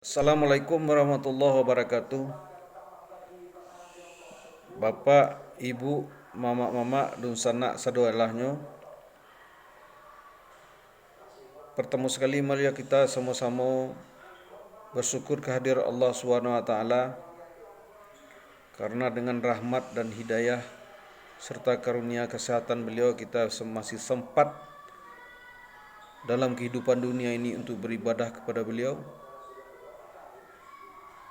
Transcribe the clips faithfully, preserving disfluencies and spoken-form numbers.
Assalamualaikum warahmatullahi wabarakatuh. Bapak, ibu, mamak-mamak, dunsanak sadolahnyo, partamo sakali marilah kita samo-samo basyukur kahadirat Allah Subhanahu wa Taala, karena dengan rahmat dan hidayah serta karunia kesehatan beliau, kita se-, masih sempat dalam kehidupan dunia ini untuk beribadah kepada beliau.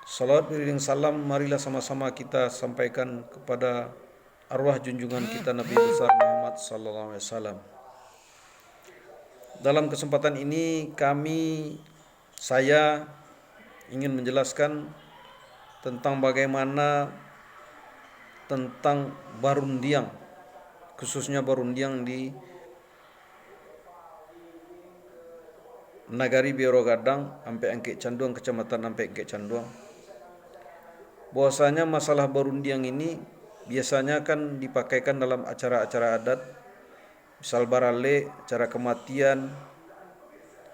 Salawat beriring salam marilah sama-sama kita sampaikan kepada arwah junjungan kita Nabi Besar Muhammad sallallahu alaihi wasallam. Dalam kesempatan ini kami, saya ingin menjelaskan tentang bagaimana, tentang barundiang, khususnya barundiang di Nagari Biaro Gadang, Ampek Angkek Canduang, Kecamatan Ampek Angkek Canduang. Bahwasanya masalah barundiang ini biasanya kan dipakaikan dalam acara-acara adat, misal baralek, acara kematian,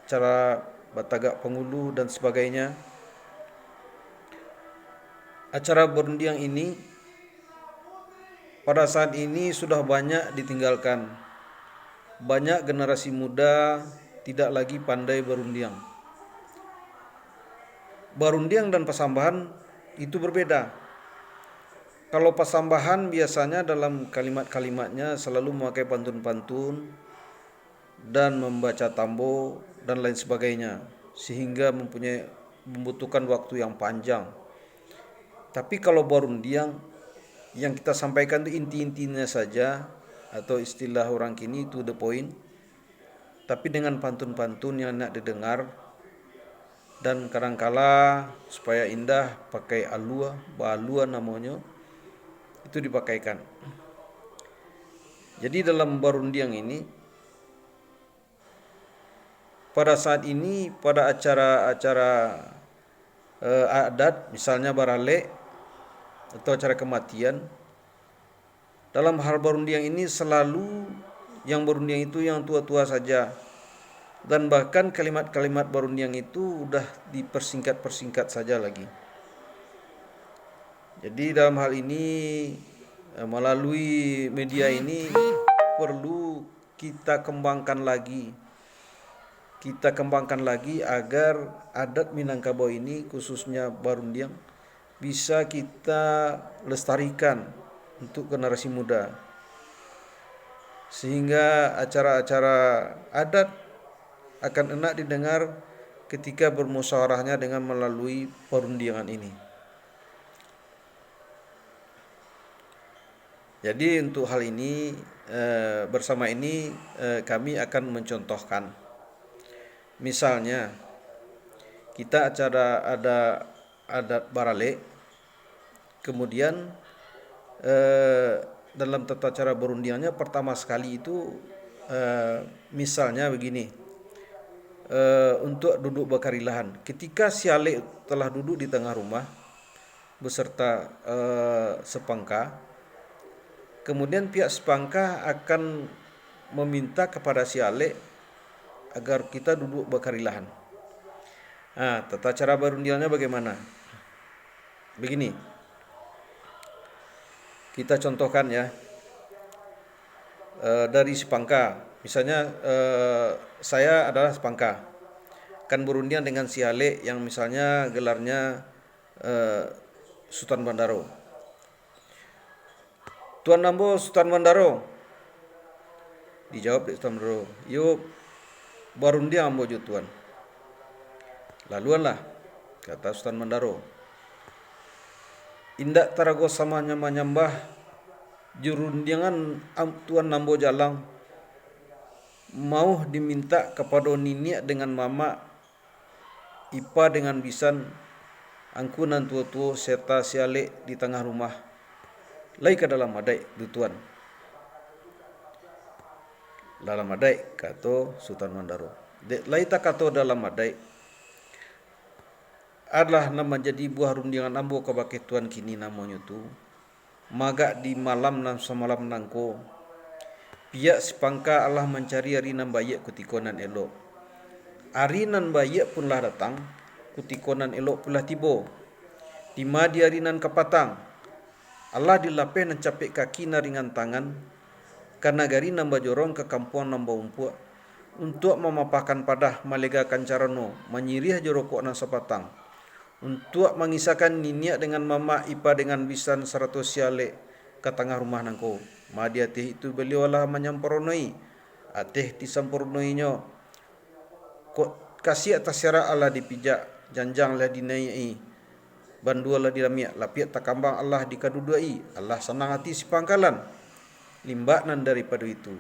acara batagak pangulu, dan sebagainya. Acara barundiang ini pada saat ini sudah banyak ditinggalkan. Banyak generasi muda tidak lagi pandai barundiang. Barundiang dan pasambahan itu berbeda. Kalau pasambahan biasanya dalam kalimat-kalimatnya selalu memakai pantun-pantun dan membaca tambo dan lain sebagainya, sehingga mempunyai, membutuhkan waktu yang panjang. Tapi kalau barundiang, yang kita sampaikan tu inti-intinya saja, atau istilah orang kini to the point, tapi dengan pantun-pantun yang enak didengar, dan kadangkala supaya indah pakai alua, baalua namonyo, itu dipakaikan. Jadi dalam barundiang ini, pada saat ini, pada acara-acara, eh, adat, misalnya baralek atau acara kematian, dalam hal barundiang ini selalu yang barundiang itu yang tua-tua saja. Dan bahkan kalimat-kalimat barundiang itu udah dipersingkat-persingkat saja lagi. Jadi dalam hal ini, eh, melalui media ini perlu kita kembangkan lagi. Kita kembangkan lagi agar adat Minangkabau ini, khususnya barundiang, bisa kita lestarikan untuk generasi muda. Sehingga acara-acara adat akan enak didengar ketika bermusyawarahnya dengan melalui perundiangan ini. Jadi untuk hal ini, eh, bersama ini, eh, kami akan mencontohkan. Misalnya, kita acara ada adat baralek, kemudian, eh, dalam tata cara barundiangnya pertama sekali itu, eh, misalnya begini, eh, untuk duduk bakarilahan. Ketika si alek telah duduk di tengah rumah, beserta, eh, sepangka. Kemudian pihak sepangka akan meminta kepada si alek agar kita duduk bakarilahan. Nah, tata cara barundiangnya bagaimana? Begini, kita contohkan ya, eh, dari sepangka. Misalnya, eh, saya adalah sepangka, akan barundiang dengan si alek yang misalnya gelarnya eh, Sutan Bandaro. "Tuan ambo Sutan Bandaro," dijawab dek Sutan Bandaro. "Iyo, barundiang ambo jo Tuan." "Laluanlah," kata Sutan Bandaro. "Indak tarago samanya manyambah jo rundiangan am-, Tuan ambo jalang, mauh dimintak kapado niniak dengan mamak, ipa dengan bisan, angku nan tuo-tuo, serta si alek di tangah rumah, lai ka dalam adaik tu, Tuan?" "Dalam adaik," kato Sutan Mandaro. "Dek lai takato dalam adaik, adalah nan manjadi buah rundiangan ambo kabake Tuan kini namonyo tu, magak di malam nan samalam nangko, pihak si pangka alah mancari ari nan baiak kutiko nan elok. Ari nan baiak pun lah datang, Kutiko nan elok pun lah tibo. Dima di ari nan kapatang, alah dilapeh nan capek kaki nan ringan tangan, ka nagari nan bajorong, ka kampuang nan baumpuak, untuak mamapahkan padah, malegakan carano, manyiriah jo rokok nan sapatang, untuak mangisakan niniak dengan mamak, ipa dengan bisan, sarato si alek ka tangah rumah nangko. Ma di ateh itu baliau alah manyamparonoi, ateh disamparonoinyo, kok kasiak tasiarak alah dipijak, janjang lah dinaiak-i, bandua lah diramiak, lapiak takambang alah dikaduduak-i, alah sanang ati si pangkalan. Limbak nan daripado itu,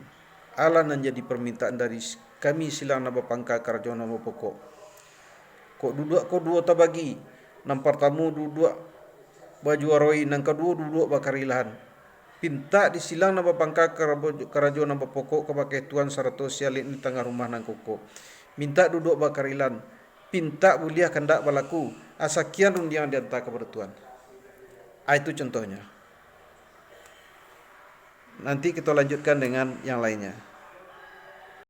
alah nan jadi parmintaan dari kami silang nan bapangka karajo nan bapokok. Kok duduak ko duo tabagi, nan partamo duduak bajuaroi, nan kaduo duduak bakarilahan. Pintak di silang nan bapangka karabo-, karajo nan bapokok kabake tuan sarato si alek di tangah rumah nangko. Mintak duduak bakarilahan, pintak buliah kandak balaku, asa kian rundiang dianta kapado tuan. Ah, itu contohnya. Nanti kita lanjutkan dengan yang lainnya.